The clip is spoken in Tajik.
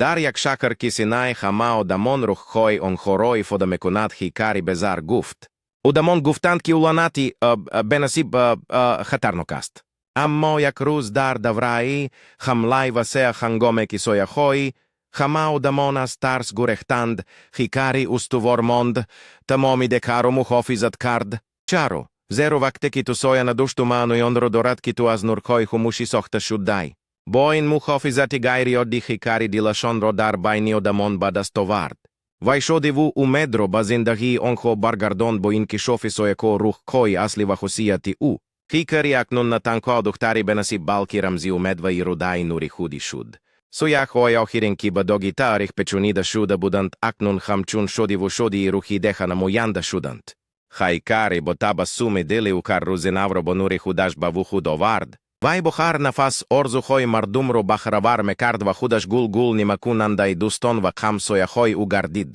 Дар як шаҳр ки синаи ҳама одамон рухҳои онҳоро ифода мекунад, хикари безар гуфт. Одамон гуфтанд, ки ӯ лаънати бенасиб, хатарнок аст. Аммо як рӯз дар давраи ҳамлаи васеъ, ҳангоме ки сояҳои ҳама одамон аз тарс гурехтанд, хикари устувор монд, тамоми декаро муҳофизат кард. Чаро? Зеро вақте ки ту соя надошту, маънои онро дорад, ки ту аз нурҳои хомӯшӣ сохта шудай. Бо ин муҳофизати ғайриоддӣ хикари дилашонро дар байни одамон ба даст овард. Вай шодиву умедро ба зиндагии онҳо баргардонд. Бо инкишофи сояҳо рӯҳҳои аслӣ ва хусусияти ӯ, хикари акнун на танҳо духтари бенасиб, балки рамзи умед ва иродаи нури худӣ шуд. Сояҳои охирин, ки ба доги таърих печонида шуда буданд, акнун ҳамчун шодиву шодии рӯҳи деҳа намоянда шуданд. Хайкари бо табассуми дили ӯ ҳар рӯзи навро бо нури худаш ба вуҷуд овард. Вай бо ҳар нафас орзуҳои мардумро баҳравар мекард ва худаш гулгул нимакунандаи дӯстон ва ҳамсояҳои ӯ гардид.